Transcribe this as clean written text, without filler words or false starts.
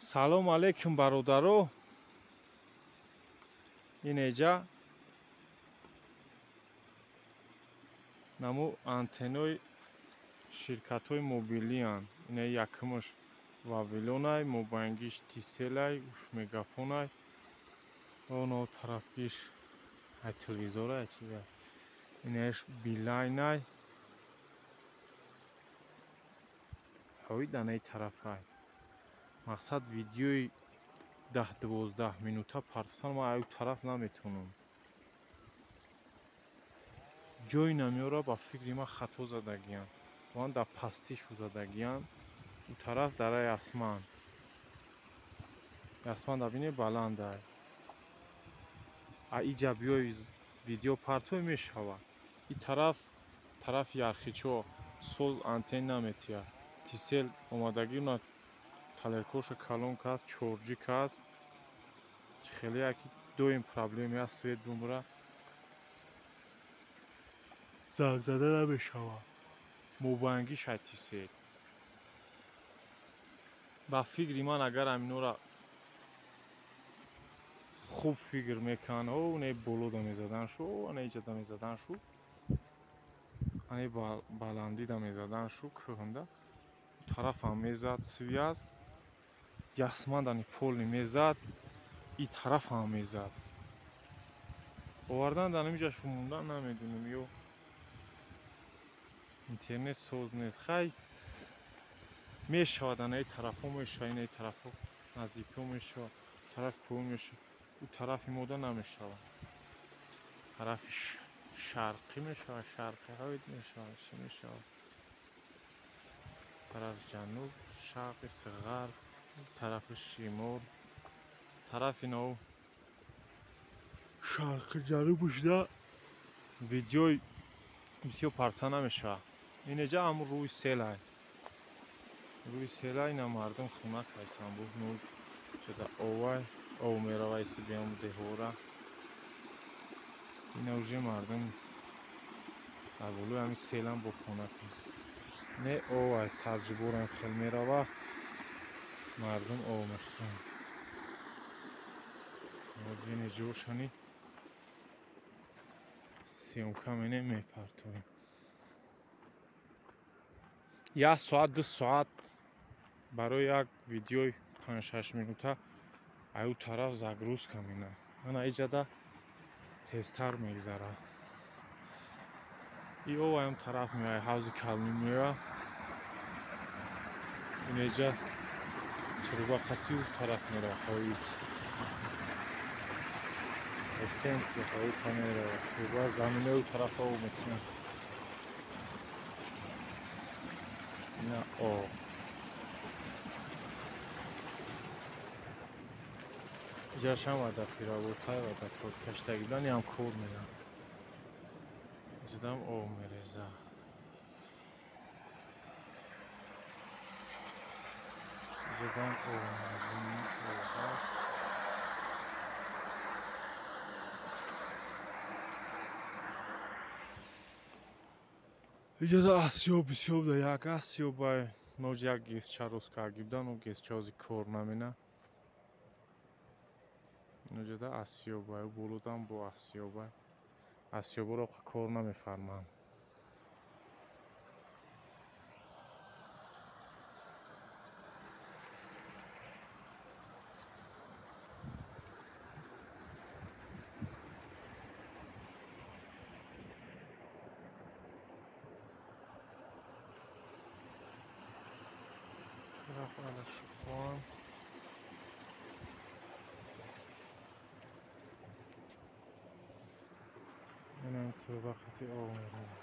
Салом алейкум, бародаро. Инеҷа наму антеннои ширкатҳои мобилиянд. Ина якумаш Вавилонай, мобайнгиш Тиселай, уш Мегафонай, оно тарафгиш ай телевизорай чизай. Инааш Билайнай. Ҳои данаи тарафай. Мақсад видеои 10-12 минута партофтан ман аю тараф наметавонам. Ҷой намеёра, ба фикри ман хато задагиянд. Ман дар пастишу задагиянд. У тараф дараи Асман. Асман да бине баландай. А иҷа биёи видео партой мешавад. И тараф тарафи Ярхичо соз антен наметиҳад. Тисел омадагӣ на талеркоша калон каст, чорҷи каст. Чӣ хеле яки доим проблеми аст, свет бумра. Занг зада намешавад. Мобайнгиш ай Тисел. Ба фикри ман агар ҳаминора хуб фикр мекунанд, о не болода мезаданшу, о не иҷада мезаданшу, ане баландида мезаданшу, кӯҳнда тарафам мезад связ, ясмандани полни мезад, и тарафам мезад. Овардан дар ҳаминҷа мондан намедонем, ё интернет соз нест. Хай мешавад, анаи тарафҳо мешавад, инаи тарафҳо наздикҳо мешавад, тарафи поён мешавад, ӯ тарафи мода намешавад. Тарафи шарқӣ мешавад, шарқи ҳавид мешавад, чӣ мешавад? Тарафи ҷануб, шарқи ғарб, тарафи шимол, тарафи нав шарқи ҷанубушда видеои бисёр парта намешавад. Инеҷа ҳамун рӯи селай. Рӯи селай ина мардум хунак ҳайсан буд, нур шуда овай, ов меравай сибиам деҳора. Ина уже мардум дар болои ҳамин селам бо хунак аст. Не овай сарҷуборам хел мерава, мардум ов мехӯранд. Аз ин ҷошани съёмка менем, мепартоем. Як соат, 2 соат барои як видеои 5-6 минута аю тараф загрузка менам. Ана иҷада тезтар мегзарад. И оваям тараф меояд, ҳавзи калонӣ меояд. Инеҷа труба қатӣ ӯ тараф меравад, ҳоит. Эсентри ҳоита меравад. Труба заминаи ӯ тарафа об мекунад. Ина об. Иҷашам водопроводҳай, водопровод каштагӣ будан, ям кор меравад. Иҷадам об мерезад. Иҷадам об мерезад. Иҷада асёб бисёр да як асёбай. Ноҷ як гесча рост карда будан, ӯ гесча ҳозир кор намена. Иноҷада асёбай, ӯ болодам бо асёбай. Асёборо кор намефарманд. Тараф Алашхон. Инам труба қати об меравад.